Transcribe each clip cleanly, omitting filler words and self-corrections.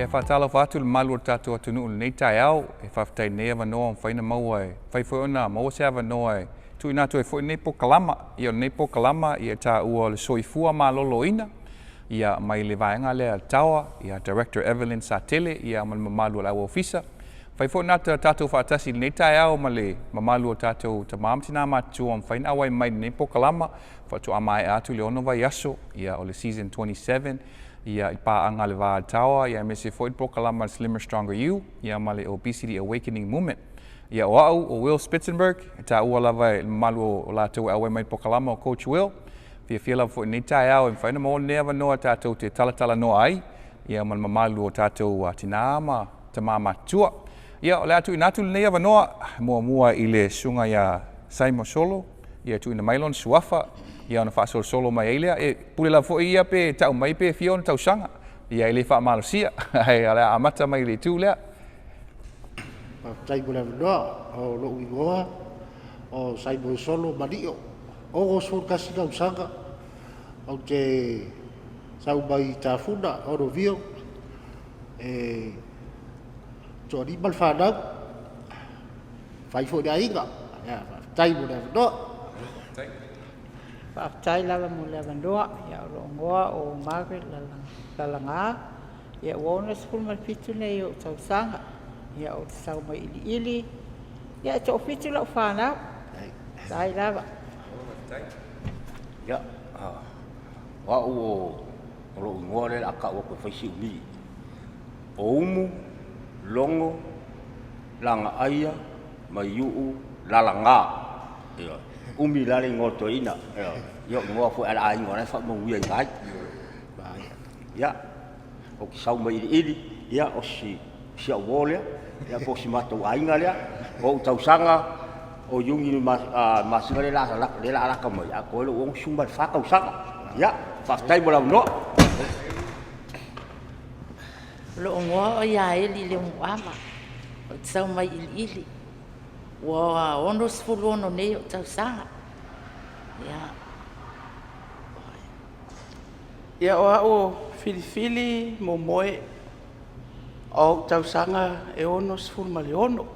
Ia, e faatalofa atu i le mamalu o le tatou atunuu i lenei taeao. E faafetai i lenei avanoa ua mafai ona maua e mafai foi ona maua se avanoa e tuuina atu ai foi lenei polokalama. Ia, o lenei polokalama e taua o le soifua maloloina, ia, mai le vaega lea a le TAOA, ia Director Evelyn Satele, ia, ma le mamalu o le au ofisa. Mafai foi ona tatou faatasi i lenei taeao ma le mamalu o tatou tama ma tina matutua ua mafai ona auai mai i lenei polokalama faatoa maea atu le 6 vaiaso, ia, o le Season 27, ia, i paaga a le Va a le TAOA, ia, aemaise foi le polokalama a le Slimmer Stronger You, ia, ma le Obesity Awakening Movement. Ia, o au, o Will Spitzenberg, e taua lava e le mamalu o latou e auai mai i le polokalama o Coach Will. Fiafia lava foi i lenei taeao e mafai ona maua lenei avanoa tatou te talatalanoa ai, ia, ma le mamalu o tatou tina ma tama matutua. Ia, o le a tuuina atu lenei avanoa muamua i le susuga ia Saimo Solo, ia, e tuuina mai lona suafa, ia, ona faasolosolo mai ai lea. E pule lava foi ia pe tau mai pe fia ona tausaga, ia, e le faamalosia, ae o le a amata mai i le itu lea. Faafetai mo le avanoa. O lou igoa o Saimon Solo Manio, 61 tausaga, ou te sau mai Tafuna, Oloviu, e toalima le fanau, fai foi le aiga. Ia, faafetai mo le avanoa. Faafetai lava mo le avanoa. Ia, o lou igoa o Margaret Lalaga. Ia, ua 67 nei ou tausaga. Ia, ou te sau mai Iliili. Ia, e toafitu lau fanau. Faafetai lava. Ia, o au o lou igoa lea o le a tau atu e fai si umi. O Umu Logo Lagaaia Maiuu Lalaga. Ioe. Umi la le igoa o le toeaina. Ioe. Ia o igoa foi a le aiga o la e faamanuia i ai. Ia, ou te sau mai Iliili, ia o si au uo lea, ia po o si matou aiga lea. O ou tausaga o Iuni masina lea o le a lata mai, atoa ai lou 64 tausaga. Ia, faafetai mo le avanoa. O lou igoa o Iaeli Leumuama, ou te sau mai Iliili. Ua 66 nei ou tausaga. Ia. Ia, o au o Filifili Momoe, o ou tausaga e 66.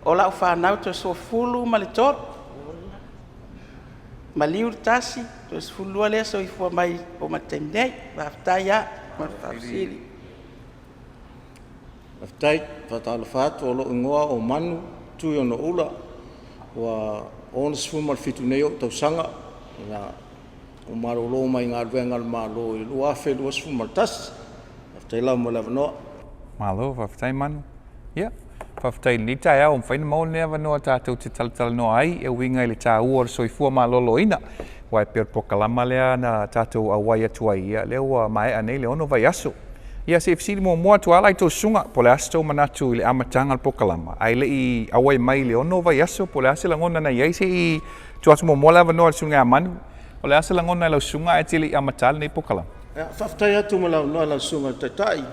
O lau fanau e toasefulu ma le tolu, maliu le tasi, toasefululua lea e soifua mai oo mai i le taimi nei. Faafetai lava mo le faafesili. Faafetai. E faatalofa atu, o lou igoa o Manu Tuionoula, ua 67 nei ou tausaga. Na ou malolo mai galuega a le Malo i le 2021. Faafetai lava mo le avanoa. Malo, faafetai Manu. Ia, faafetai i lenei taeao ua mafai ona maua lenei avanoa tatou te talatalanoa ai e uiga i le taua o le soifua maloloina. Aua e pei o le polokalama lea na tatou auai atu ai, ia lea ua maea nei le 6 vaiaso. Ia se i fesili muamua atu lava la i tou susuga, po o le a se tou manatu i le amataga o le polokalama, ae le i auai mai i le 6 vaiaso, po o le a se lagona na i ai, se i tuu atu muamua le avanoa i le susuga ia Manu. O le a se lagona i lau susuga ae te le i amata lenei polokalama? Ia, faafetai atu mo le avanoa i lau Susuga i le Taitai.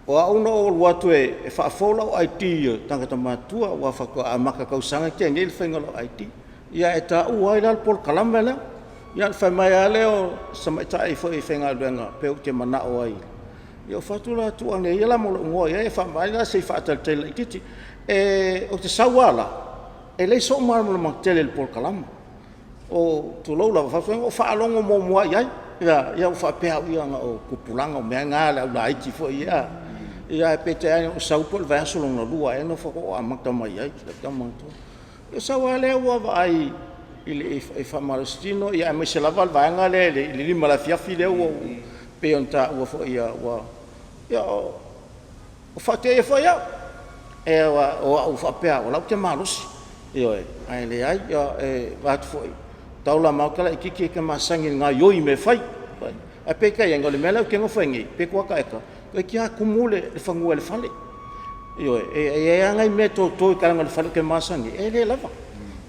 O au na ou alu atu e faafou lau ID tagata matutua aua faatoa amata tausaga na tea nei le faiga o lau ID. Ia ae taua ai la le polokalame lea. Ia ona fai mai lava lea o si tamaitai foi faigaluega pe ou te manao ai. Ia ou fai atu la, tuu ane ia la ma lou igoa i ai e faaaoga ai se i faatalitali laitiiti. Ou te sau lava la, e leai sou malamalama tele i le polokalame. Tulou lava, na ou faalogo muamua i ai, ia ou faapea au ia na o tupulaga o mea na a le au laiti foi ia. Ia ae peitai ane na ou sau po o le vaiaso lona lua ea na faatoa ou amata mai ai. Ou sau lava lea vaai i faamalositino aemaise lava le vaega lea i le 5 i le afiafi lea ua pei ona taua foi ua… Ia ua faateia foi au, aua o au faapea au o la e ou te malosi, ioe, ae leai. Vaeatu foi, taula maota laitiiti e te masani e gaoioi i mea e fai. Ae peitai ane, o le mea la ou te nofo ai nei, pe toata eka, toeitiiti lava tumu le fanua i le fale. Ioe. E i ai lava nai mea e toto i talaane o le fale ou te masani ai, e le lava,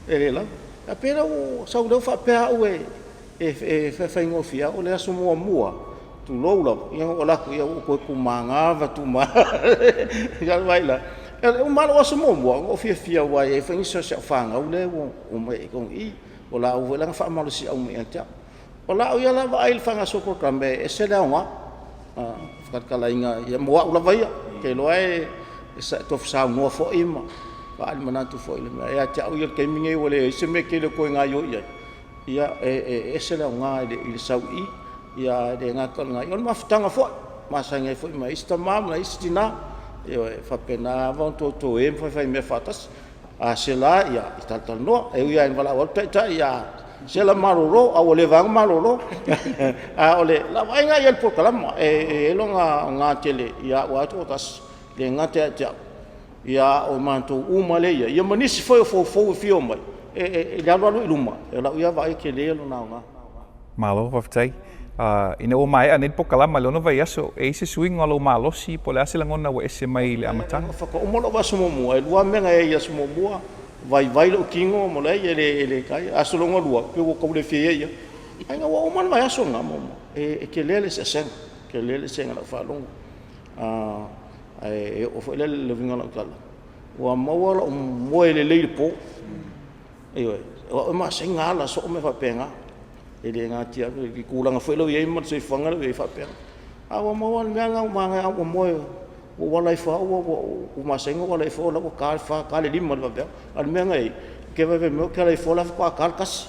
e le lava. Ae pei la ua ou sau lea faapea au e faigofie, a o le aso muamua lava, tulou lava, ina ua ou alu atu, ua ou toe tumagava tumagava. Vaai la? E uma lava lou aso muamua, ua ou fiafia aua e i ai foi nisi o si au fanau lea ua omai i totonu i i, o laua foi la na faamalosiau mai ia te au. O lau ia la vaai i le faagasolo o le polokalame, e ese le aoga. faatalatalaina ia mo au lava ia. Ou te iloa e tofu saunoa foi ma faaali manatu foi i le mea. Ia te au ia i le taimi lenei ua leai se mea tele o toe gaoioi ai, ia e ese le aoga i le sau i i, ae le gata i lena, o le mafutaga foi, e masani ai foi ma isi tama ma isi tina. Ioe, e faapena lava ona totoe ma faifai mea faatasi. A sela ia talatalanoa, e ui lava ina valaau atu le Taitai ia sela malolo a ua leva lava ona malolo. A o lau vaai lena i ai i le polokalama, e i ai lona aoga tele ia au lava ia toatasi, e le gata ia te au, a o matou uma lea e i ai, ia ma nisi foi o foufou e fia omai i le alualu i luma. O lau ia vaai e tele lona aoga. Malo faafetai. Ina ua maea nei le polokalama i le 6 vaiaso, e i ai se suiga o lou malosi po o le a se lagona ua ese mai i le amataga? Faatoa uma lou vaiaso muamua, e lua lava mea na i ai i le aso muamua, vaivai lou tino ma leai e le Aso lona lua, pei ua tau le fia i ai i ai. Ae ina ua uma le vaiaso lena muamua, e tele le eseesega, tele le eseesega i lau faalogo. Ae oo foi la i le uiga o lau tala, ua maua lou moe lelei i le po. Ioe, o au e masani ona ala soo ma mea faapena. E le natia i le tulaga foi lea ua i ai ma le soifuaga lea ua i ai e faapena. Ae ua maua le mea lena ua manaia lava lou moe, ua ou ala ifo lava ua masani ona ou ala ifo o la ua ta le 4 ta le 5 o le vaveao. A o le mea na i ai, ou te vaivai mai ou te ala ifo o la e faatoa ta le 1.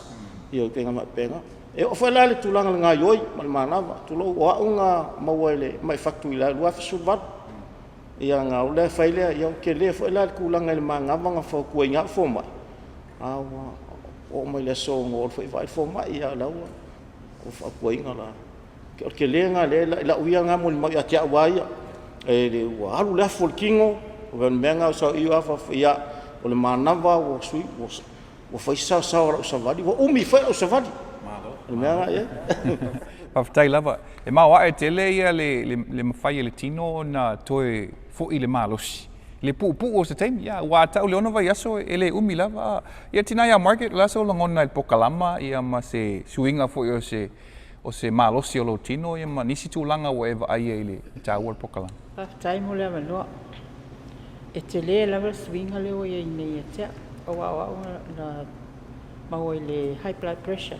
Ioe, ituaiga faapena. E oo foi la i le tulaga o le gaoioi ma le manava, tulou, o au na maua i le mai fatu i le 2018, ia ona o lea fai lea, ua tele foi la le tulaga i le manava na fautuaina au fomai, a ua oo mai le aso na ou alu foi vaai le fomai, a o la e ua fautuaina la. O le tele lena i lau ia lena molimau ia te au lava ia, ua alu le afu o le tino, o le mea lena ia, o le manava ua sui, ua fai si saosaoa o lau savali, ua umi foi lau savali. O le mea lena i ai. Faafetai lava. E maoae tele le mafai e le tino ona toe foi le malosi i le puupuu o se taimi. Aua a tau le 6 vaiaso e le umi lava. Ia tina ia Margaret, o le a sou lagona i le polokalama ma se suiga foi o se malosi o lou tino ma nisi tulaga ua e vaaia i le taua o le polokalama? Faafetai mo le avanoa. E tele lava le suiga lea ua i ai nei ia te au, aua o au na maua i le high blood pressure.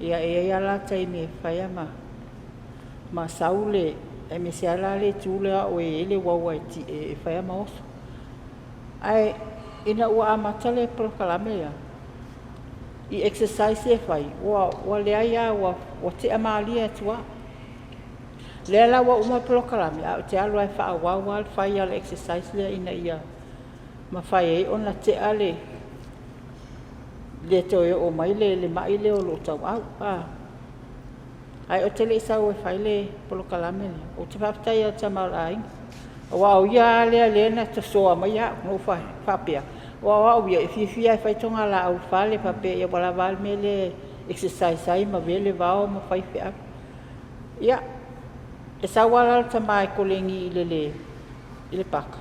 Ia e i ai lava la taimi e fai lava ma ma sau le, aemaise lava la le itu lea o au e i ai le uaua e fai lava ma oso. Ae ina ua amata le polokalame lea i exercise ia e fai, ua leai lava, ua tea malie atu lava. O lea la ua uma le polokalame, ae ou te alu lava e faaauau lava le fai o le exercise lea ina ia mafai ai ona tea le le toe oo mai le mai lea o lou tauau. Ae ou te le i sau e fai le polokalame lea, ou te faafetai i le tama o le aiga, aua o ia lava lea lea na tosoa maia au. Na ou faapea, aua o au ia, e fiafia lava e fai togalaau i le fale, faapea ua lava a le mea lea e exercise ai ma avea le vao ma fai feau. Ia, e sau lava la le tama e koleni i le paka,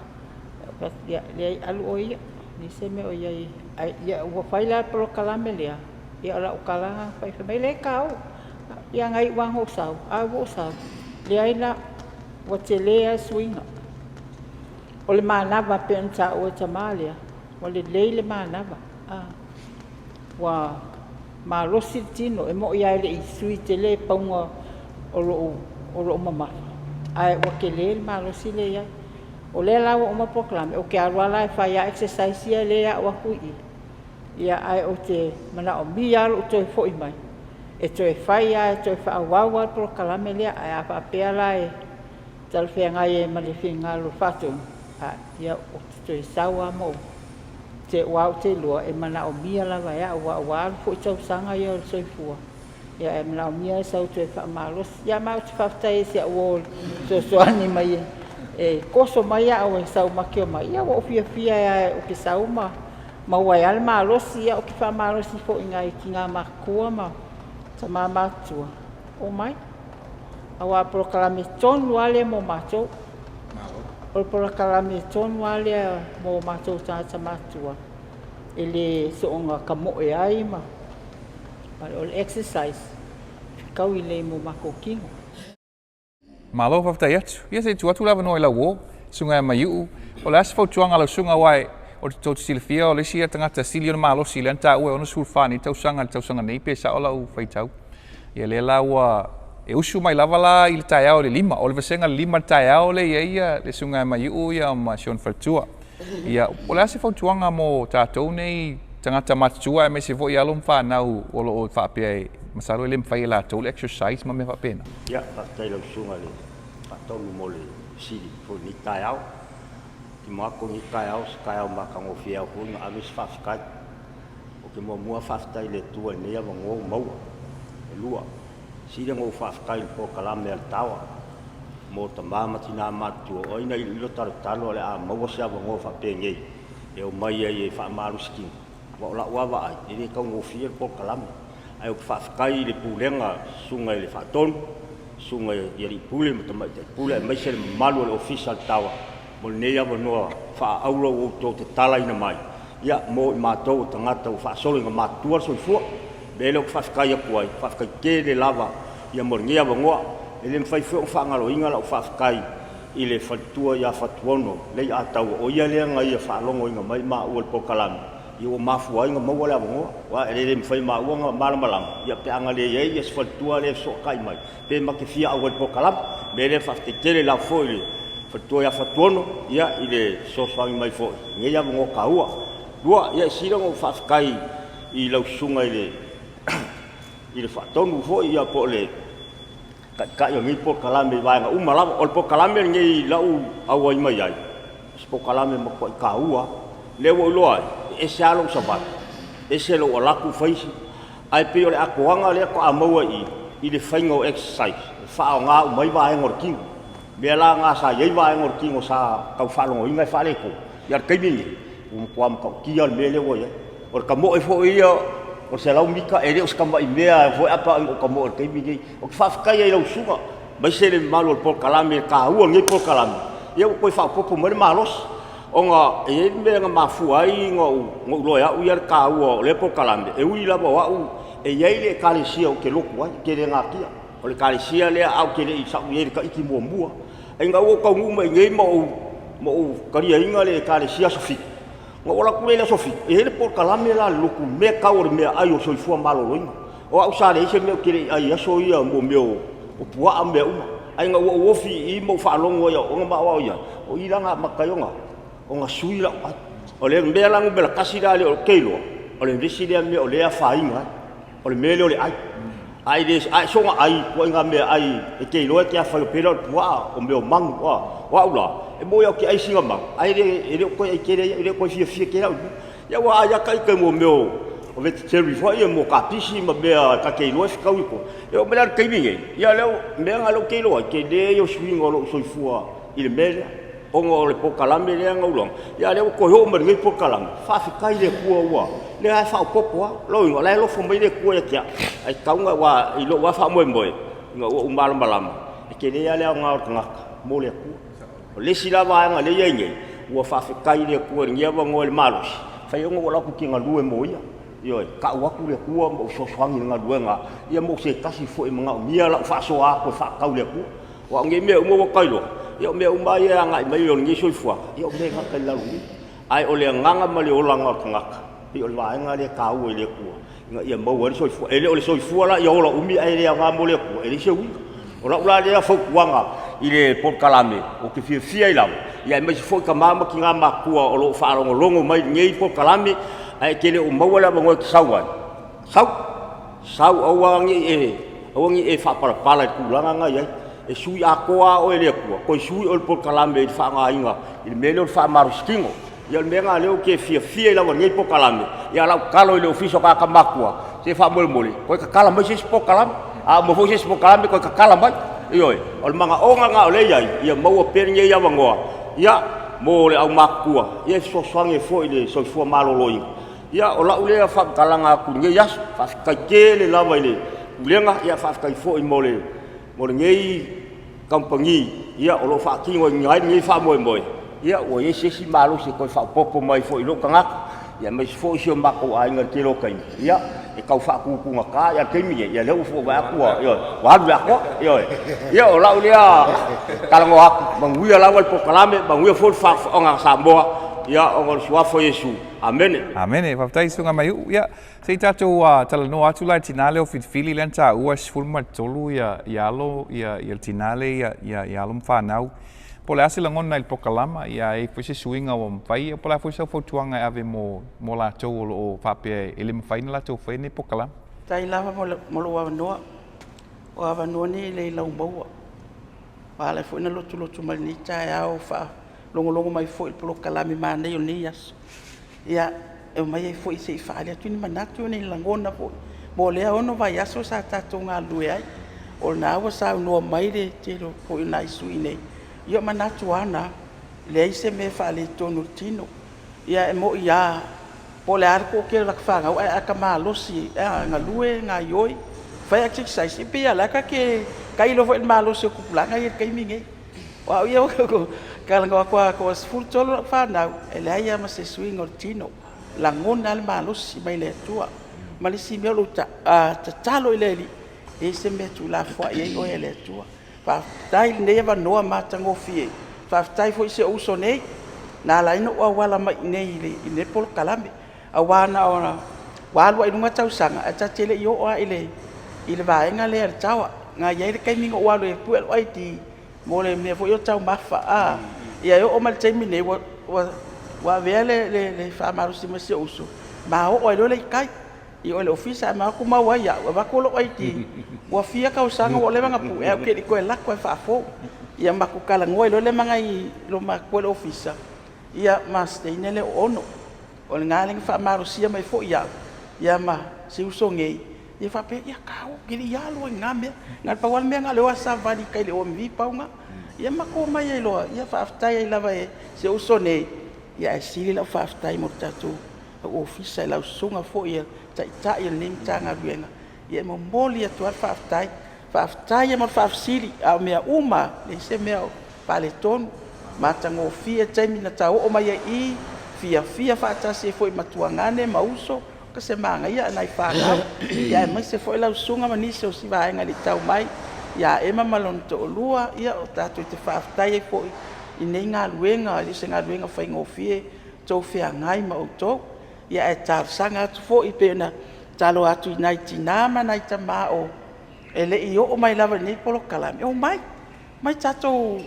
ou fai atu, ia leai, alu oe ia, e leai se mea o i ai. Ae ua fai la le polokalame lea, ia o lau tala lena na fai, fai mai, lea e ta o. Ia na iu lava ina ou sau, ae ua ou sau, leai la, ua tele lava le suiga. O le manava pei ona taua e le tama lea, ua lelei le manava, ua malosi le tino. E moni lava e le i sui tele le pauga o lou mamafa, ae ua tele le malosi lea e i ai. O lea la ua uma le polokalame, ou te alu lava la e fai exercise ia lea e aʻo atu i i, ae ou te manaomia lava lou toe foi mai e toe fai lava e toe faaauau lava le polokalame lea. Ae a faapea la e talafeagai ai ma le finagalo o le Faatonu, ia ou te toe sau lava ma ou… aua ou te iloa e manaomia lava e au, aua ua alu foi tausaga ia o le soifua, ae manaomia le sau e toe faamalosi. Ia ma ou te faafetai ai i si au uo i le fesoasoani mai e toso mai au e sau ma te omai. Ia ua ou fiafia lava ou te sau ma maua ai lava le malosi. Ia ou te faamalosi foi i nai tina matutua ma tama matutua, omai, aua o le polokalame tonu lava lea mo matou. O le polokalame tonu lava lea mo matou tagata matutua e le soona tamoe ai ma o le exercise e fetaui lelei mo matou tino. Malo faafetai atu. Ia se i tuu atu le avanoa i lau uo, Susuga ia Maiuu. O le a se fautuaga a lau susuga aua o le tou te silafia o le isi ia tagata sili ona malosi lea na taua e 64 nei tausaga i le tausaga nei pe sao lau faitau. Ia lea la ua E usu mai lava la i le taeao i le 5. O le vasega i le 5 i le taeao lea e i ai le Susuga ia Maiuu ia ma si ona faletua. Ia, o le a se fautuaga mo tatou nei tagata matutua aemaise foi alo ma fanau o lo o faapea e masalo e le mafai e latou le exercise ma mea faapena? Ia, faafetai i lau Susuga i le Faatonu mo le fesili foi i lenei taeao. Ou te manatu o lenei taeao o se taeao matagofie ao foi ona ave se faafetai. Ou te muamua faafetai i le Atua i lenei avanoa ua maua. Lua, sili ona ou faafetai i le polokalame a le TAWA mo tama ma tina matutua o ai na iloilo talotalo o le a maua se avanoa faapenei e omai ai e faamalosi tino. Aua o lau lava vaai, e le taugofie le polokalame. Ae ou te faafetai i le Pulega, Susuga i le Faatonu, Susuga i Alii Pule ma Tamaitai Pule aemaise le mamalu o le Ofisa o le TAWA mo lenei avanoa faaauro ua outou tatalaina mai ia mo i matou o tagata ua faasolo ina matutua le soifua. O le mea lea ou te faafetai atu ai, faafetai tele lava ia mo lenei avanoa. E le mafai foi ona faagaloina lau faafetai i le faletua ia Fatuono Leiataua, o ia lea na ia faalogoina mai maua i le polokalame, ia ua mafua ai ona maua le avanoa. Aua e le mafai e maua ona malamalama ia pe a na leai ia se faletua lea e fesootai mai, pe ma te fia auai i le polokalame. O le mea lea faafetai tele lava foi i le faletua ia Fatuono i le fesoasoani mai foi i lenei avanoa taua. Lua, ia e sili ona ou faafetai i lau susuga i le Faatonu foi ia po o le Taitai o lenei polokalame i vaega uma lava. O le polokalame lenei i lau auai mai ai, o se polokalame matuai taua lava. Lea ua ou iloa ai, e ese lava lou savali, ese lou alu atu fai isi, ae pei o le atoaga lea faatoa maua i i, i le faiga o exercise, e faaaoga uma ai vaega o le tino. O mea la na sa i ai vaega o le tino sa tau faalogoina e faaletonu, ia o le taimi lenei, ua matua matautia le mea lea ua i ai. O le tamoe foi ia o le 100 mita, e le o se tamai mea foi a pe a ou tamoe i le taimi lenei. Ou te faafetai ai i lau susuga, aemaise le mamalu o le polokalame, e taua lenei polokalame, ia ua toe faaopoopo mai le malosi. Ona e i ai le mea na mafua ai ona ou iloa e au ia le taua o lea polokalame, e ui lava o au e i ai le Ekalesia ou te lotu ai, ou te le natia. O le Ekalesia lea ae ou te le i sau i ai i le Taiti muamua. Ae ina ua ou taunuu mai i inei ma ou taliaina le Ekalesia Aso Fitu, ona ou alu atu lea i le Aso Fitu, e i ai le polokalame la a le lotu i mea tau o le meaai o le soifua maloloina. O au sa leai se mea ou te le i ai i aso ia mo mea o puaa ma mea uma. Ae ina ua ou ofi i i ma ou faalogo ai i aoaoga ma aoao i ai, o i la na amata ai ona sui lau ai. O le mea la numera tasi la lea ou te iloa, o le isi lea mea o lea e afaina ai, o le mea lea o le ai. A e soona ai i ituaiga meaai e te iloa e te afaina, pei la o le puaa, o mea o manu. O au la, e moni lava ou te ai sina manu, ae le o toe ai tele i ai, e le o toe fiafia tele au i le mea. Ia ua ai lava ita i mea o vegetarian foi ia, mo kapisi ma mea ta te iloa e fetaui i totonu. E oo mai la i le taimi lenei, ia o le mea lena lea ou te iloa ai, tele ia o suiga o lou soifua i le mea lea, ona o le polokalame lea na ou iloa, a o lea ua toe oo mai i lenei polokalame, faafetai i le Atua ua, lea lava e faaopoopo lava. O lona uiga, o la e alofa mai le Atua ia te au, ae tatau ona, aua i lou lava faamoemoe, ina ua ou malamalama, e tele lava le aoga o le tagata mo le Atua. O le isi la vaega lea e i ai nei, ua faafetai i le Atua i lenei avanoa i le malosi, e mafai ona ou alu atu ou te galue mo Ia. Ioe, tau atu le Atua ma ou fesoasoani i le galuega, ia mo se tasi foi e manaomia lau faasoa atu e faatatau i le Atua. Aua o nei mea uma ua ta iloa, ia o mea uma lava ia e agai mai o lenei soifuaga, ia o mea e gata i lalo nei. Ae o le agaga ma le olaga o le tagata, e pei o le vaega lea e taua i le Atua, ina ia maua ai le soifua. E le o le soifua la ia ola umi ae le aoga mo le Atua, e leai se uiga. O lau la lea fautuaga i le polokalame, ou te fiafia ai lava, aemaise foi tama ma tina matutua o lo o faalogologo mai i lenei polokalame, ae e te le o maua le avanoa e te sau ai, sau, sau aua ne i e, aua ne i e faapalapala i le tulaga lena e i ai. E sui atoa lava oe e le Atua, toe sui oe e le polokalame i le faaaogaina i le mea lea o le faamalositino. Ia o le mea lena o lea ou te fiafia ai lava i lenei polokalame, ia a o lau tatalo i le Ofisa o Tagata Matutua, se faamolemole, toe tatala mai se isi polokalame. A uma foi se isi polokalame toe tatala mai. Ioe, o le manaoga lena o lea e i ai, ia maua pea lenei avanoa, ia, mo le aumatutua, e fesoasoani ai foi i le soifua maloloina. Ia, o lau lea faamatalaga atu i lenei aso. Faafetai tele lava i le Pulega, faafetai foi mo lenei kamupani o lo o faatinoina ai lenei faamoemoe, ua i ai se isi malosi e toe faaopoopo mai foi i lou tagata, aemaise foi si o matou aiga i le tele o taimi, e tau faatutugata, a o le taimi lenei, o lea ua ou vaai atu ua alu i le atoa. Ioe. Ia, o lau lea talanoa atu, manuia lava le polokalame, manuia foi le faafofogaaga a Samoa. Ia, ona o le Suafa o Iesu. Amene. Amene. Faafetai Susuga Maiu'u. Ia, se i tatou talanoa atu la i le tina lea o Filifili lea na taua e 13 ia ia alo ia ia le tina lea ia ia alo ma fanau. Po o le a se lagona i le polokalama, ia a i ai foi se suiga ua mafai, ia po o le a foi sau fautuaga e ave mo mo latou o lo o faapea e le mafai ona latou faia lenei polokalama. Faafetai lava mo lou avanoa. O avanoa nei e le laumaua. Ua ala foi ona lotulotu mai i lenei taeao faalogologo mai foi i le polokalame manaia o lenei aso. Ia, e omai ai foi se i faaali atu ni manatu, ni lagona foi mo lea 6 vaiaso sa tatou galulue ai. O lena ua saunoa mai le tele foi o nai sui usufono nei, ia o manatu lava na, e leai se mea e faaletonu o le tino. Ia e moni lava po o le a le toatele o lata fanau, ae a ta malosi e galue, gaoioi, fai exercise, e pei lava o la e ta te tailo foi i le malosi o tupulaga ia i le taimi lenei. O au ia ou te talanoa atu lava e toa-13 lau fanau, e leai lava ma se suiga o le tino, e lagona lava le malosi mai le Atua. Ma le isi mea o lou tatalo i le Alii, e leai se mea e tuulafoai ai oe e le Atua. Faafetai i lenei avanoa matagofie, faafetai foi i si ou uso nei na ala ai ona ou auala mai i inei i lenei polokalame. Aua ua alu lava i luga tausaga ae ta te le i oo lava i le vaega lea o le TAOA. Na i ai le taimi na ou alu ai e pue lou ID mo le mea foi lea o taumafa, ia e oo mai i le taimi lenei ua avea le faamalosi mai o si ou uso, ma oo ai loa lea i tai i o i le ofisa. Ae ma o atu maua ai au, avatu lou ID, ua fia tausaga ua leva ona pue ae ou te le i toe alu atu lava e faafou. Ia matou talanoa ai loa lea ma nai olomatua i le ofisa, ia ma si teine lea o Ono. O lena lea na faamalosia mai foi au ia ma si uso nei, ia faapea, ia ta o, ou te le i alu lava i na mea. Na o le pau lava le mea na o le o lava savavali i tai i le OMV pau lena. Ia matou omai ai loa, ia faafetai ai lava i si ou uso nei, ae sili lau faafetai mo le tatou ofisa i lau susuga foi i le Taitai o lenei Matagaluega. Ia e momoli atu lava le faafetai. Faafetai lava mo le faafesili, a o mea uma lava, e leai se mea o faaletonu, matagofie taimi na ta oo mai ai i i, fiafia faatasi ai foi ma tuagane ma uso, oka se manaia ae o nai fanau, aemaise foi lau susuga ma nisi o si vaega e le i tau mai ia Ema ma lona toalua. Ia tatou te faafetai ai foi i lenei galuega, e le o se galuega faigofie le tou feagai ma outou. Ae talosaga atu foi pei ona tatalo atu i nai tina ma nai tama e le i oo mai lava i lenei polokalame, omai, omai tatou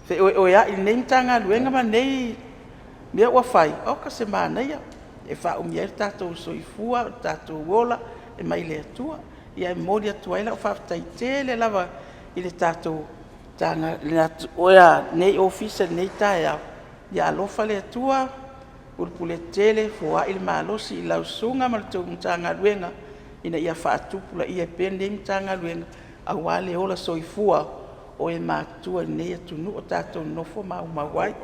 feoeoeai i lenei Matagaluega ma lenei mea ua fai. Oka se manaia, e faaumi ai lo tatou soifua ma lo tatou ola e mai le Atua. Ia e momoli atu ai lau faafetai tele lava i lenei Ofisa i lenei taeao. Ia alofa le Atua pulepuletetele foai le malosi i lau susuga ma le tou Matagaluega ina ia faatupulaia pea lenei Matagaluega aua le ola soifua o e matutua i lenei atunuu o tatou nonofo ma aumau ai.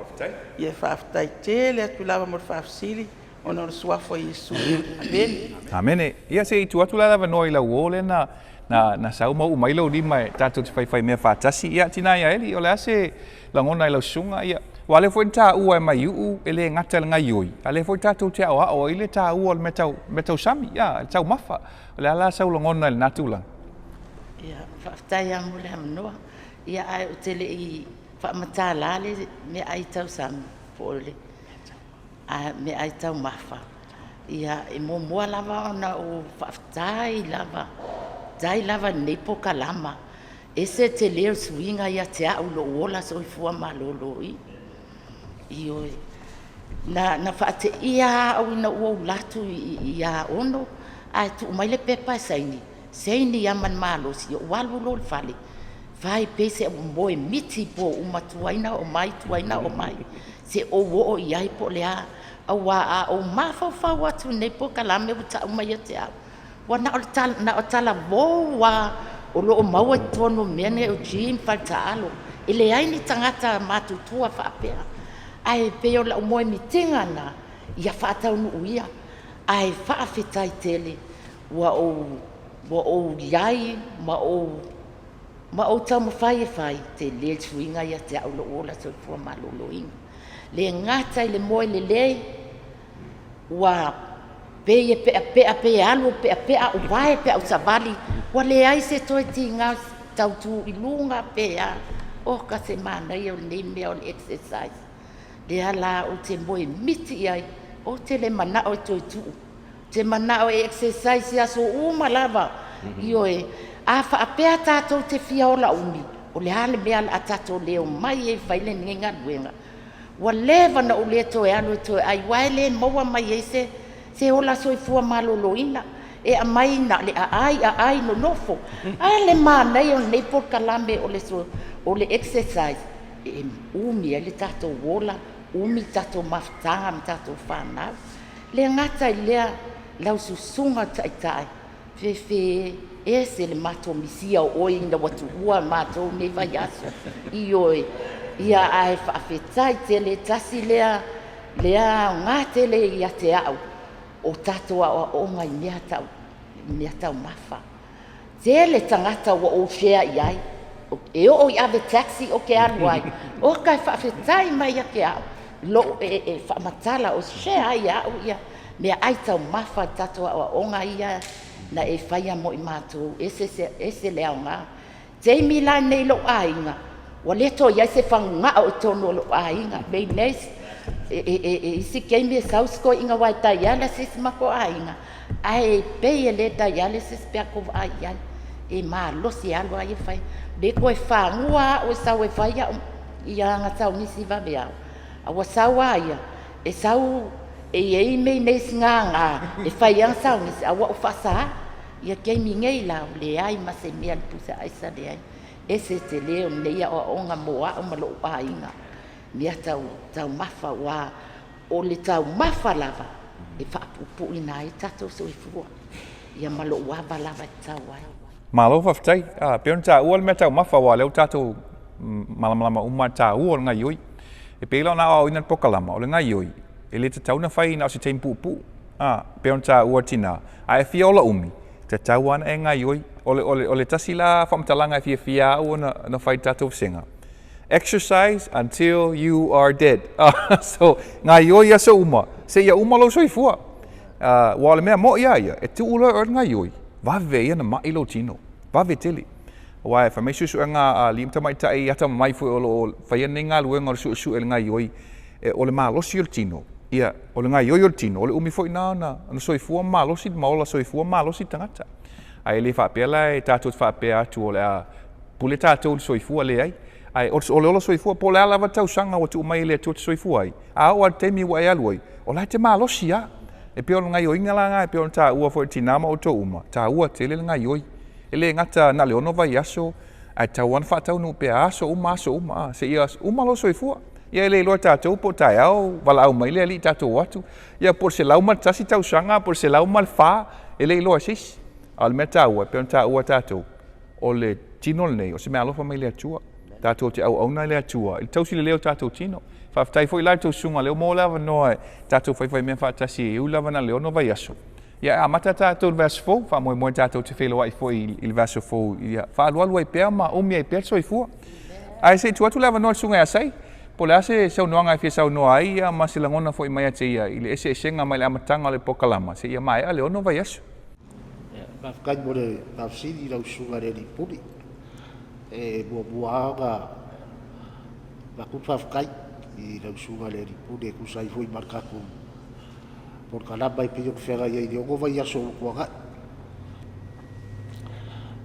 Ia faafetai tele atu lava mo le faafesili ona o le suafa o Iesu. Amene. Amene. Ia se i tuu atu la le avanoa i lau uo lea na na sau ma uu mai lou lima e tatou te faifaimea faatasi. Ia, tina ia Eli, o le a se lagona i lau susuga? Ia, aua o lea foi na taua e Maiuu e le gata i le gaioi, a o lea foi tatou te aoao ai le taua o le mea tau sami, ia, le taumafa. O le a la sau lagona i lena tulaga? Ia, faafetai lava mo le avanoa. Ia, ae ou te le i faamatala le meaai tausami po o le meaai taumafa, ia e muamua lava ona ou faafetai lava, faafetai lava i lenei polokalama. E ese le tele o le suiga ia te au i lou ola soifua maloloina. Ioe. Na faateia lava au ina ua ou alu atu ia Ono ae tuu mai le pepa e saini, saini lava ma le malosi. Ou alu loa i le fale, fai pei se i moe miti i po uma, tuai ona oo mai, tuai ona oo mai, se i ou oo i ai po o le a. Aua a ou mafaufau atu i lenei polokalame ua tau mai ia te au, ua na o talavou lava o lo o maua i totonu o mea nei o gym, faletaalo. E leai ni tagata matutua faapea. Ae pei o lau moemitiga lena ia faataunuu ia. Ae faafetai tele ua ou i ai ma ou taumafai e fai, tele le suiga ia te au i lou ola soifua maloloina. E le gata i le moe lelei, ua pei e peapea, pei e alu e peapea uae peau savali, ua leai se toe tiga tau tu i luga pe a. Oka se manaia o lenei mea o le exercise. Lea la ou te moe miti i ai, ou te le manao e toe tuu. Ou te manao e exercise i aso uma lava. Ioe, a faapea tatou te fia ola umi, o le a le mea o le a tatou le omai ai e fai lenei galuega? Ua leva ona ou le toe alu e toe ai, aua e le maua mai ai se ola soifua maloloina. E aumai na o le aai, aai, nonofo. Ae le manaia o lenei polokalame o le exercise, e umi ai le tatou ola, umi le tatou mafutaga ma tatou fanau. E le gata i lea lau susuga taitai, Fefe e, ese le matou misia o oe ina ua tuua matou nei vaiaso. Ioe, ia ae faafetai tele, tasi lea lea aoga tele ia te au o tatou aoaoga i mea taumafa. Tele tagata ua ou share i ai, e oo i ave taxi ou te alu ai, oka e faafetai mai ia te au, lou e faamatala o share ai e au ia meaai taumafa i tatou aoaoga ia na e faia mo i matou, ese, ese le aoga. Taimi la nei i lou aiga, ua le toe i ai se fagugao i totonu o lou aiga. Mayonnaise, e isi taimi e sau si toeaina aua e dialysis matou aiga, ae pei e le dialysis pe a tou vaai i ai, e malosi e alu lava ia fai. Le toe fanua au e sau e fai au ia aga taugisi vaveao, a ua sau lava ia, e sau e i ai mayonnaise gaga e fai ai ana taugisi, a ua ou faasa. Ia taimi nei la, ua leai ma se mea le pusa aisa leai. Ese le tele o lenei aoaoga mo au ma lou aiga, mea tau taumafa, aua o le taumafa lava e faapuupuuina ai tatou soifua, ia ma lou ava lava e tatau ai. Malo faafetai. E pei ona taua le mea taumafa aua o lea ua tatou malamalama uma i le taua o le gaioi. E pei la ona aoaoina i le polokalama, o le gaioi, e le tatau ona fai na o se taimi puupuu. A, e pei ona taua e le tina, a e fia ola umi, e tatau lava ona e gaioi. O le tasi la faamatalaga e fiafia au ona fai i le tatou vasega, exercise until you are dead. So, gaioi i aso uma, seia uma lou soifua. Aua o le mea moni lava ia, e tuu loa e oe le gaioi, vave ia ona mai lou tino, vave tele. Aua e fai mai suesuega a alii ma tamaitai atamamai foi o lo o faia lenei galuega o le suesue i le gaioi, o le malosi o le tino, ia, o le gaioi o le tino, o le umi foi lena ona soifua ma malosi ma ola soifua malosi le tagata. Ae le faapea la e tatou te faapea atu o le a pule tatou i le soifua, leai. Ae o le ola soifua, po o le a lava le tausaga ua tuu mai e le Atua e te soifua ai, a oo lava i le taimi ua e alu ai, o la e te malosi lava. E pei o le gaioiga la lena e pei ona taua foi e le tina ma outou uma, e taua tele le gaioi. E le gata na o le 6 vaiaso, ae tatau lava ona faataunuu pea aso uma aso uma, seia uma lou soifua. Ia e le iloa e tatou po o taeao valaau mai le Alii tatou o atu, ia po o le 101 tausaga po o le 104, e le iloa e se isi. A o le mea taua, e pei ona taua e tatou, o le tino lenei, o se meaalofa mai le Atua. Tatou te auauna i le Atua i le tausi lelei o tatou tino. Faafetai foi la i le tou susuga o lea ua maua le avanoa e tatou faifaimea faatasi e ui lava na o le 6 vaiaso. Ia e amata tatou i le vaiaso fou, faamoemoe tatou te feiloai foi i le vaiaso fou ia faaalualu ai pea ma umi ai pea le soifua. Ae se i tuu atu le avanoa i le susuga ia Sai, po o le a se saunoaga e fia saunoa ai ia ma se lagona foi mai ia te ia i le eseesega mai le amataga o le polokalama seia maea le 6 vaiaso. Faafetai mo le faafesili i lau susuga i le Alii Pule. E muamua lava ona avatu le faafetai i lau susuga i le Alii Pule e tusa ai foi ma le tatou polokalama e pei ona feagai ai i le 6 vaiaso ua tuanai.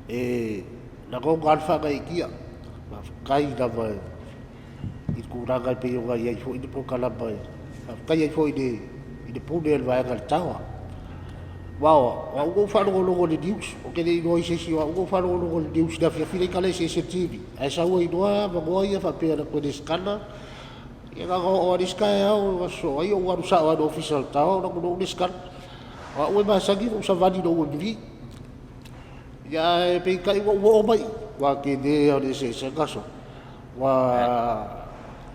E lagona lava le faagaeetia, faafetai lava i le tulaga e pei ona i ai foi le polokalama e faafetai ai foi i le Pule o le Vaega a le Tower. Aua o au na ou faalogologo i le news, ou te le i iloa i se isi, o au na ou faalogologo i le news i le afiafi lea e tala eseese i le TV, ae sau ai loa avanoa ia faapea na toe resitala, ia na ona oo lava i le isi taeao aso Faraile ou alu sao lava i le Ofisa o le Tower ou alu atu loa resitala. O au e masani ona ou savali i lou MV. Ia ae peitai ua ou oo mai i i, ua tele lava o le eseesega solo. Ua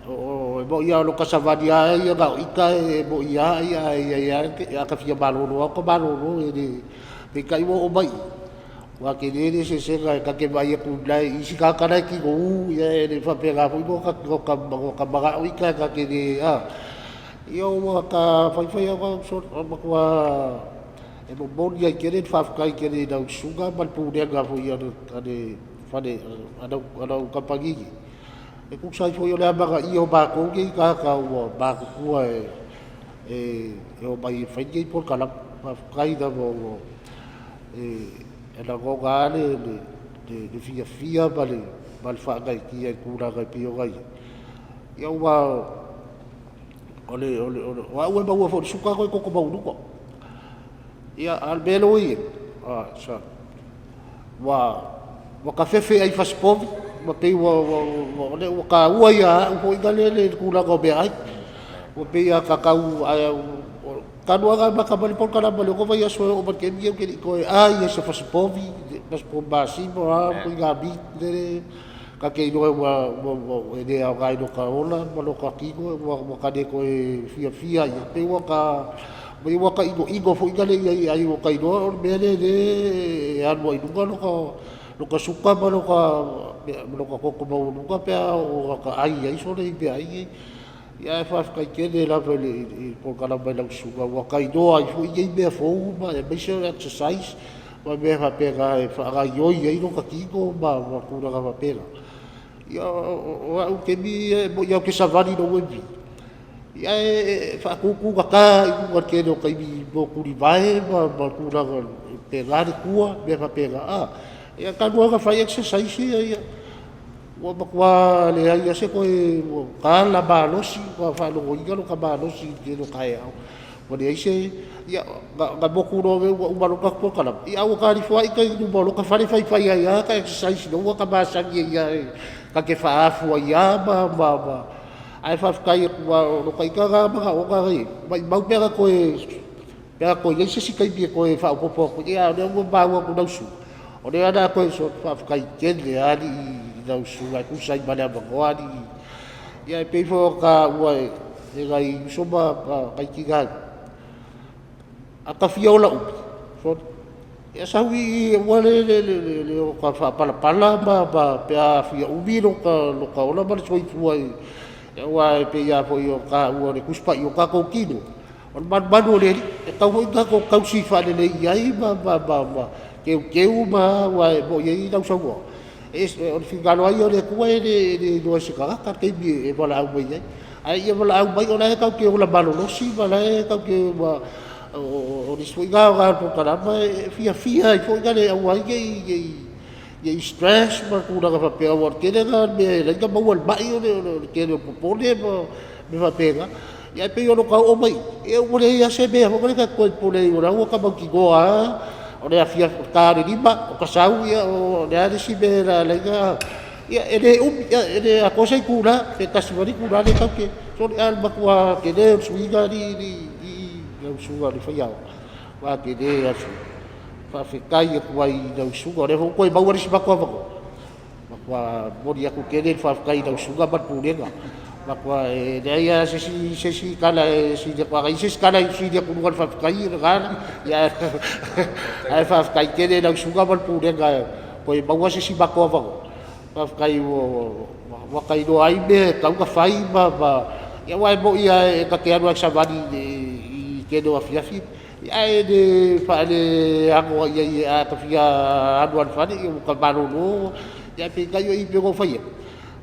e moni lava o lota savali lava ia na o ita e moni lava ae i ai lava a ta fia malolo lava ota malolo e le… Peitai ua oo mai i i, ua tele le eseesega ta te vaai atu i isi tagata la e tinou, e faapena foi lota manao ita ta te le… a. Ia ua ta faifai lava solo, ua matua e momoli ai tele le faafetai tele i lau susuga ma le pulega foi a le fale a lau kamupani nei. E tusa ai foi o le amanaia o matou nei tagata ua matutua e omai e fai lenei polokalame. Faafetai lava ua e lagona lava le fiafia ma le faagaeetia i tulaga e pei ona i ai. Ia aua o au e maua foi i le suka toe toto maualuga. Ia, a o le mea lea ua i ai, sole, ua ta fefe e ai fasipovi ua pei ua taua ia au foi lea le tulaga o meaai. Ua pei a ta tau talu lava ona amata mai le polokalame i le ono vaiaso e oo mai i le taimi lenei ou te le i toe ai lava i se fasipovi, fasipovi masima o a ituaiga meat lele ta te iloa e le aoga i lota ola ma lota tino, ua ta le toe fiafia ai i ai. Pei ua ta inoino foi lea i ai e ai ua ta iloa o le mea lea e alu ai i luga lota suka ma lota toto maualuga pe a oo ina ta ai ai sole i meaai nei. Ae faafetai tele lava i le polokalame a lau susuga ua ta iloa ai foi nei mea fou aemaise o le exercise ma mea faapena e faagaoioi ai lota tino ma tulaga faapena. Ia o au i le taimi ia, e moni lava ou te savali i lou MV, ae faatutugata lava i luga i le tele o taimi i mea o tulivae ma tulaga faapena le tua ma mea faapena. Ae talu lava ona fai exercise ia, ua matua leai lava se toe, ua tala malosi, ua matua faalogoina lota malosi i le tele o taeao, ua leai se… Ia na motu loa ua uma loa le tatou polokalame, ae ua ta alu ifo lava ita i luma o lota fale faifai ai lava ta exercise lea ua ta masani ai lava ta te faaafu ai lava. Ae faafetai atu aua o lota ita lena manaoga na i ai, maumau pe ana toe i ai se isi taimi e toe faaopoopo atu i ai, a o lea ua maua atu i lau susuga, o lea o le a toe… Faafetai tele lava alii i lau susuga e tusa ai ma le avanoa alii. Ia e pei foi ona taua e nai uso ma nai tina, a ta fia ola umi, sole, ia sau i i aua le o ta faapalapala pe a fia umi lota ola ma le soifua aua e pei lava foi ona taua i le Tusi Paia, o tatou tino, o le malumalu o le Alii, e tatau foi ona tatou tausi faalelei i ai ma teuteu ma a, aua e moni ai lau saunoaga, o le finagalo lava ia o le Atua e le iloa e se tagata le taimi e valaau mai ai. Ae ia valaau mai o la e tatou te ola malolosi ma o la e tatou te… O le isi foi lena aoga o le polokalame, e fiafia ai foi lea e aua ai ne i stress ma tulaga faapea aua o le tele lena o mea e ala ai ona maua le mai o le tele o le popole ma mea faapena. Ae pei o lota oo mai i i, ua leai lava se mea foi lele ta te toe popole ai, o la e ua mautinoa lava o le ta o le 5 ua ta sau, o le a le isi mea e ala ai ona… Ia e le umi, e le atoa se itula, pe tasi foi le itula lea tatou te… Sole, ae o le matua tele o le suiga alii i lau susuga i le faiaoga, matua tele lava le suiga. Faafetai atu ai i lau susuga, o lea foi ua toe maua le isi matou avanoa, e matua momoli atu tele le faafetai i lau susuga ma le Pulega. E leai lava se isi tala e sili atu, a i ai se isi tala e sili atu i luga o le faafetai, o lena. Ae faafetai tele i lau susuga ma le Pulega ua toe maua se isi matou avanoa, faafetai ua ta iloa ai mea e tatau ona fai ma… Aua e moni lava ta te alu lava e savali i le tele o afiafi, ae le faaleaga i ai, a ta fia alu lava i le fale, ua ta malolo. Ae peitai o i pei ona ou fai atu,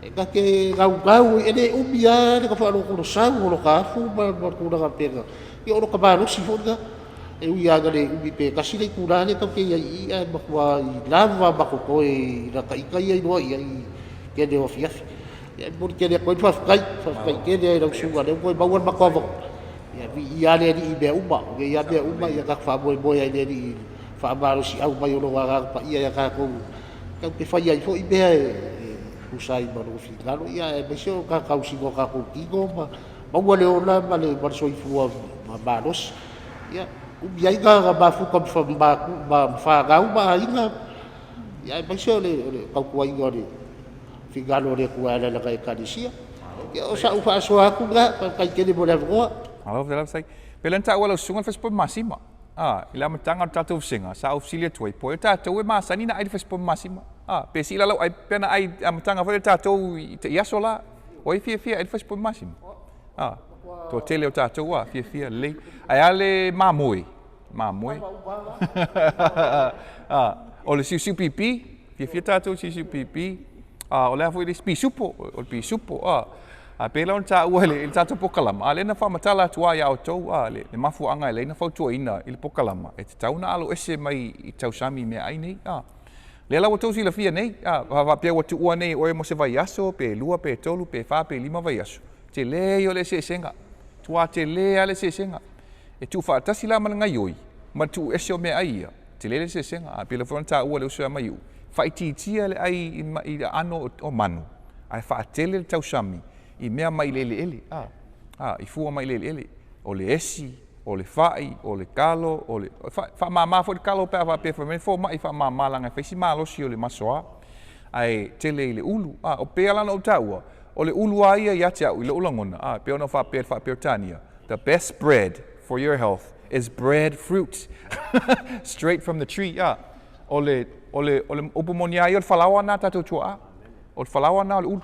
e ta te naunau, e le umi lava le faalotolosau o lota afu ma tulaga faapena, ia o lota malosi foi lena. E ui lava ina le umi pe tasi le itula lea tatou te i ai i i, ae matuai lava ma totoe i lata ita ia iloa i ai i le tele o afiafi. Ia e momoli tele atu ai le faafetai, faafetai tele lava i lau susuga o lea ua toe maua le matou avanoa. Ia viia lava le Alii i mea uma, o nei lava mea uma ia tatou faamoemoe lava i le Alii i le faamalosiau mai o Lona Agaga Paia ia tatou tatou te faia ai foi mea e tusa ai ma Lona finagalo, aemaise o le tausiga o tatou tino ma maua le ola ma le soifua malosi. Ia umi ai ona mafuta ma fanau ma aiga, aemaise o le tautuaina o le finagalo o le Atua e ala i Lana Ekalesia. Ia o sau faasoa atu lena, faafetai tele mo le avanoa. Malo faafetai. Pei la ona taua e lau susuga le fasipovi masima. I le amataga o le tatou vasega, sa ou fesili atu ai, po o ai o tatou e masani ona ai le fasipovi masima? Pe sii la lau ai pe ana ai i le amataga foi lea tatou i aso la. O ai e fiafia e ai le fasipovi masima? Toatele o tatou a, fiafia lelei. Ae a le mamoe? Mamoe. O le siusiu pipi, fiafia tatou i le siusiu pipi. A o le a foi le isi pisupo, o le pisupo, a. A pei la ona taua i le, i le tatou pokalama, a lea na faamatala atu lava ia outou, a, le, le mafuaaga e ala ai ona fautuaina i le pokalama, e tatau ona alo ese mai i tausami i meaai nei, a. Lea la ua outou silafia nei, a, a faapea ua tuua nei e oe mo se vaiaso, pe lua, pe tolu, pe fa, pe lima vaiaso, tele ia o le eseesega, matua tele lava le eseesega. E tuufaatasi la ma le gaioi ma le tuu ese o meaai ia, tele le eseesega. Ae pei foi ona taua e le uso ia Maiu'u, faaitiitia le ai i aano o manu, ae faatele le tausami i mea mai le eleele, a, a, i fua mai le eleele, o le esi, o le fai, o le kalo, o le, faamama foi le kalo pe a faapea e fai mai le fomai faamama leaga e fai si malosi o le masoa, ae tele i le ulu. A, e pei lava la ona ou taua, o le ulu lava ia ia te au i lou lagona, a, e pei ona ou faapea i le faa-Peretania, The best bread for your health is bread fruit straight from the tree. A, o le, o le, o le upu moni lava ia, o le falaoa lena a tatou tuaa. O le falaoa lena o le ulu.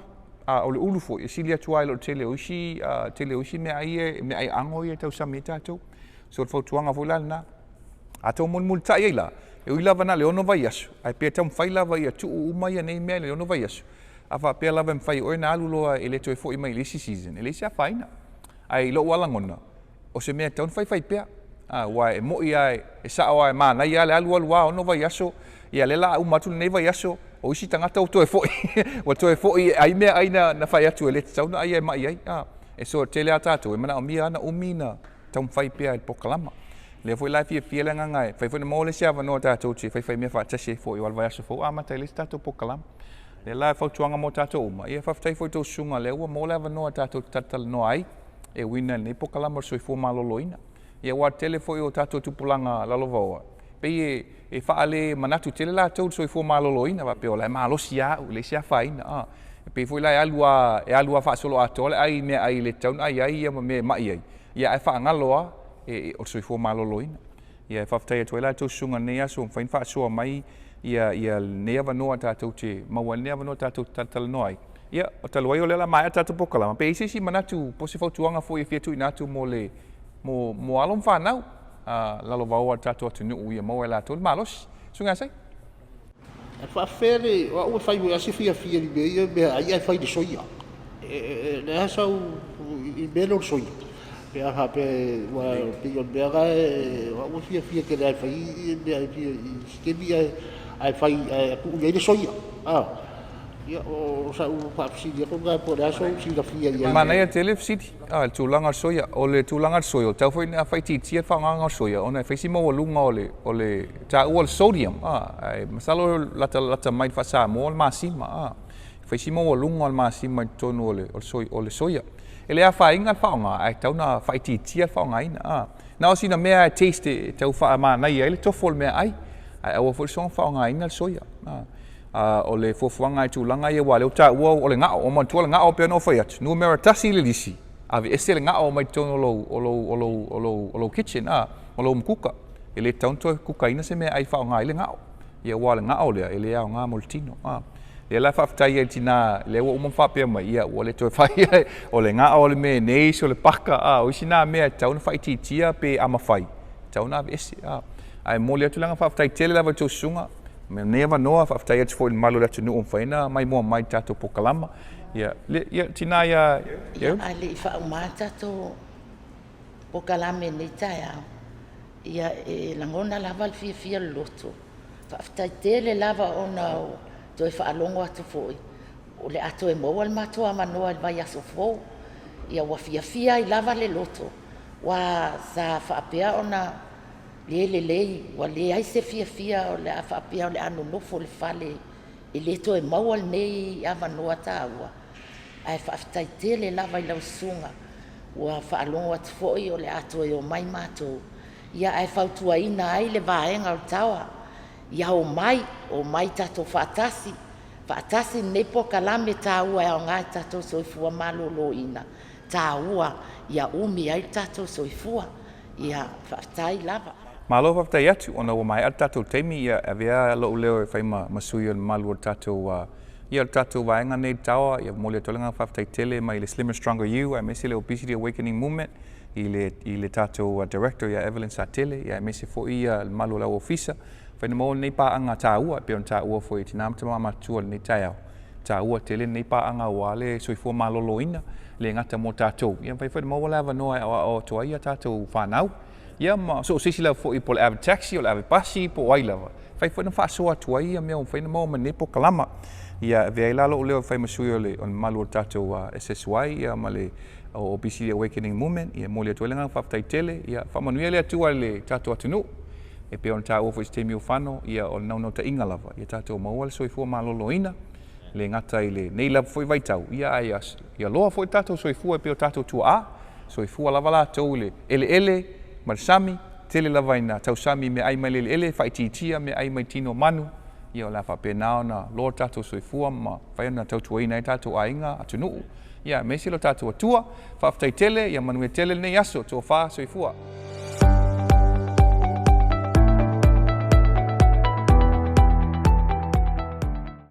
A, o le ulu foi, e sili atu lava i lo le tele o isi, uh, tele o isi meaai ia, meaai ago ia e tausami ai tatou. So, o le fautuaga foi la lena. A tau mulimulitai ai la, e ui lava na o le ono vaiaso, ae pe taumafai lava ia tuu uma ia nei mea i le ono vaiaso, a faapea lava e mafai e oe ona alu loa e le toe foi mai i le isi season, e leai se afaina. Ae i lou lava lagona, o se mea e tatau ona faifai pea. Aua e moni lava, e sao lava, e manaia lava le alu alu lava ono vaiaso, ia lea o le a uma atu lenei vaiaso, o isi tagata ua toe foi, ua toe foi e ai meaai na fai atu e le tatau ona aia e mai ai. E so, e tele lava tatou e manaomia lava ona umi ona taumafai pea i le polokalama. O lea foi la e fiafia le agaga e mafai foi ona maua le isi avanoa tatou te faifai mea faatasi ai foi aua o le vaiaso fou amata ai le isi tatou polokalama. O lea la e fautuaga mo tatou uma, ia faafetai foi i tou susuga lea ua maua le avanoa tatou te talatalanoa ai e uiga i lenei polokalama o le soifua maloloina. Ia aua o le tele foi o tatou tupulaga lalovaoa, pei e, e faalemanatu tele latou i le soifua maloloina, faapea o la e malosi lava au, e leai se afaina. A, e pei foi la e alu lava, e alu lava faasoloatoa le ai i meaai e le tatau ona ai ai ia ma mea e mai ai, ia ae faagalo lava e, o le soifua maloloina. Ia e faafetai atu ai la i tou susuga i lenei aso ua mafai ona faasoa mai ia, ia lenei avanoa tatou te maua ai lenei avanoa tatou te talatalanoa ai. Ia, o talu ai o lea o le a maea le tatou polokalama, pe i ai se isi manatu po o se fautuaga foi e fia tuuina atu mo le, mo, mo alo ma fanau a lalovaoa a le tatou atunuu ia maua e latou le malosi. Susuga ia Sai. E faafefea le, o au e fai foi lava si fiafia i mea ia meaai ae fai i le soia. O le a sau i le mea lea o le soia? Pe a faapea aua e pei o le mea lena o au e fiafia tele lava e fai meaai i isi taimi ae fai ae tuu i ai le soia. Ia o sau faafesili atu lena po o le a sou silafia i ai. Manaia tele le fesili, a, le tulaga o le soia. O le tulaga o le soia, ua tatau foi ona faaitiitia le faaaogaina o le soia ona e fai si maualuga o le, o le taua o le sodium, a, ae masalo lata, lata mai i le faa-Samoa o le masima, a. E fai si maualuga o le masima i totonu o le, o le, o le soia. E le afaina le faaaoga, ae tatau ona faaitiitia le faaaogaina, a. Na o sina mea e taste e tau faamanaia ai le tofo o le meaai, ae aua foi le soona faaaogaina le soia, a. A o le fuafuaga i tulaga ia aua o lea ua taua o le gao, ua manatua le gao pei ona ou fai atu, numera tasi le lisi, aveese le gao mai totonu o lou, o lou, o lou, o lou, o lou kitchen, a, o lou mukuka. E le tatau ona toe kukaina se meaai e faaaoga ai le gao. Ia aua o le gao lea, e le aoga mo le tino, a. Lea la e faafetai ai i le tina, lea ua uma ona faapea mai, ia ua le toe fai, o le gao, o le mayonnaise, o le paka, a, o isi na mea e tatau ona faaitiitia pe a mafai, e tatau ona aveese, a. Ae momoli atu le agaga faafetai tele lava i tou susuga, Ma lenei avanoa, faafetai atu foi i le mamalu o le atunuu ua mafai ona maimoa mai i le tatou polokalama. Ia, le, ia, tina ia, ia. Ia, a le i faauma le tatou polokalame i lenei taeao, ia, e lagona lava le fiafia o le loto. Faafetai tele lava ona o toe faalogo atu foi o le a toe maua le matou avanoa i le vaiaso fou. Ia, ua fiafia ai lava le loto, aua sa faapea ona le lelei, ua leai se fiafia o le a faapea o le a nonofo i le fale e le toe maua lenei avanoa taua, ae faafetai tele lava i lau susuga, ua faalogo atu foi o le a toe omai matou, ia ae fautuaina ai le vaega o le TAOA, ia omai, omai tatou faatasi, faatasi lenei polokalame taua e aoga i le tatou soifua maloloina, taua ia umi ai le tatou soifua. Ia, faafetai lava. Malo faafetai atu, ona ua maea le tatou taimi, ia avea lou leo e fai ma, ma sui o le mamalu o le tatou, ia o le tatou vaega nei i le Taoa, ia momoli atu ai le agaga faafetai tele mai le Slimmer Stronger You aemaise le Obesity Awakening Movement i le, i le tatou Director ia Evelyn Satele, ia aemaise foi ia le mamalu o le au ofisa, mafai ona maua lenei paaga taua e pei ona taua foi e tina ma tama matutua i lenei taeao. taua tele lenei paaga aua le soifua maloloina, e le gata mo tatou, ia mafai foi ona maua le avanoa e aoao atu ai a tatou fanau. Ia ma so o se isi lava foi po o le ave taxi, o le ave pasi po o ai lava, e mafai foi ona faasoa atu ai ia mea ua mafai ona maua mai lenei polokalama. Ia e avea ai la lou leo e fai ma sui o le mamalu o le tatou SSY ia ma le Obesity Awakening Movement, ia e momoli atu ai le agaga faafetai tele. Ia faamanuia le Atua i le tatou atunuu. E pei ona taua foi i se taimi ua fano, ia o le naunautaiga lava ia tatou maua le soifua maloloina, e le gata i lenei lava foi vaitau, ia ae ia loa foi le tatou soifua e pei o tatou tuaa, soifua lava latou i le eleele ma le sami, tele lava ina tausami i meaai mai le eleele, faaitiitia meaai mai tino o manu, ia o le a faapena ona loa le tatou soifua ma mafai ona tautuaina ai tatou aiga, atunuu, ia aemaise lo tatou Atua. Faafetai tele, ia manuia tele lenei aso. Tofa, soifua.